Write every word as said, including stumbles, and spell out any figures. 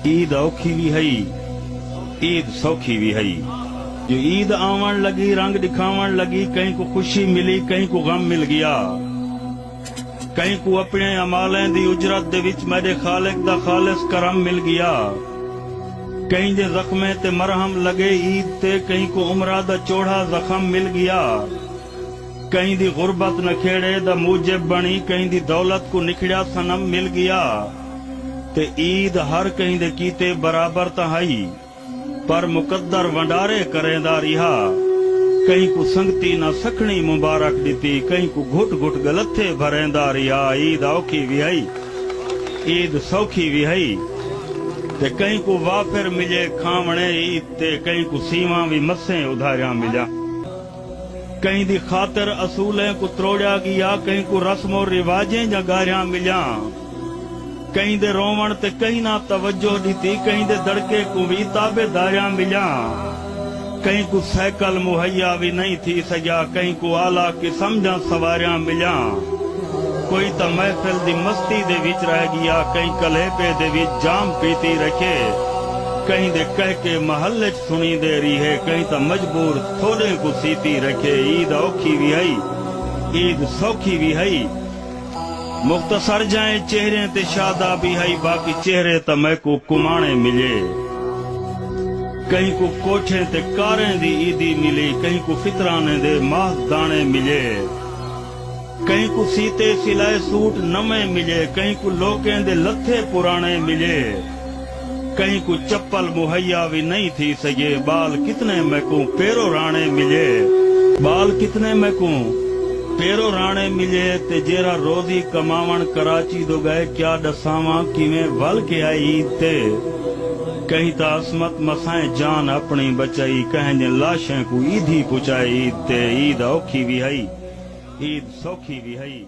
عید اوکھی وی ہئی، عید سوکھی وی ہئی۔ جو عید آوݨ لڳی، رنگ ݙکھاوݨ لڳی، کہیں کوں خوشی ملی، کہیں کوں غم مل ڳیا۔ کہیں کوں اپݨے اعمالیں دی اجرت دے وچ میݙے خالق دا خالص کرم مل ڳیا۔ کہیں دے زخمیں تے مرہم لڳے عید تے، کہیں کوں عمرہ دا چوڑھا زخم مل ڳیا۔ کہیں دی غربت نکھیڑے دا موجب بݨی، کہیں دی دولت کوں نکھڑیا صنم مل ڳیا۔ تے عید ہر کہیں دے کیتے برابر تاں ہئی، پر مقدر ونڈارے کریندا ریہا۔ کہیں کوں سنگتی نہ سکھݨی مبارک ݙتی، کہیں کوں گھٹ گھٹ ڳلتھے بھریندا ریہا۔ عید اوکھی وی ہئی، عید سوکھی وی ہئی۔ تے کہیں کوں وافر ملے کھاوݨے عید تے، کہیں کوں سیواں وی مسیں ادھاریاں ملیاں۔ کہیں دی خاطر اصولیں کوں تروڑیا ڳیا، کہیں کوں رسم و رواجیں دیاں گاریاں ملیاں۔ کہیں دے رووݨ تے کہیں نہ توجہ ݙتی، کہیں دے دڑکے کوں وی تابعداریاں ملیاں۔ کہیں کوں سائیکل مہیا وی نئیں تھی سڳیا، کہیں کوں اعلیٰ قسم دیاں سواریاں ملیاں۔ کوئی تاں محفل دی مستی دے وچ رہ ڳیا، کہیں کلیپے دے وچ جام پیتی رکھے۔ کہیں دے کہہ کے محل اچ سݨیندے ریہے، کہیں تاں مجبور تھوڑیں کوں سیتی رکھے۔ عید اوکھی وی ہئی، عید سوکھی وی ہئی۔ مختصر جئیں چہریں تے شادابی ہئی، باقی چہرے تاں میکوں کماݨے ملے۔ کہیں کوں کوٹھیں تے کاریں دی عیدی ملی، کہیں کوں فطرانیں دے محض داݨے ملے۔ کہیں کوں سیتے سلائے سوٹ نویں ملے، کہیں کوں لوکیں دے لتھے پراݨے ملے۔ کہیں کوں چپل مہیا وی نئیں تھی سڳے، ٻال کتنے میکوں پیرو راݨے ملے۔ ٻال کتنے میکوں پیرو راݨے ملے، تے جیرھا روزی کماوݨ کراچی دو ڳئے، کیا ݙساواں کیویں ول کے آئے عید تے۔ کہیں تاں عصمت مسائیں جان اپݨی بچائی، کہیں دیاں لاشیں کوں عیدھی پچائے عید تے۔ عید اوکھی وی ہئی، عید سوکھی وی ہئی۔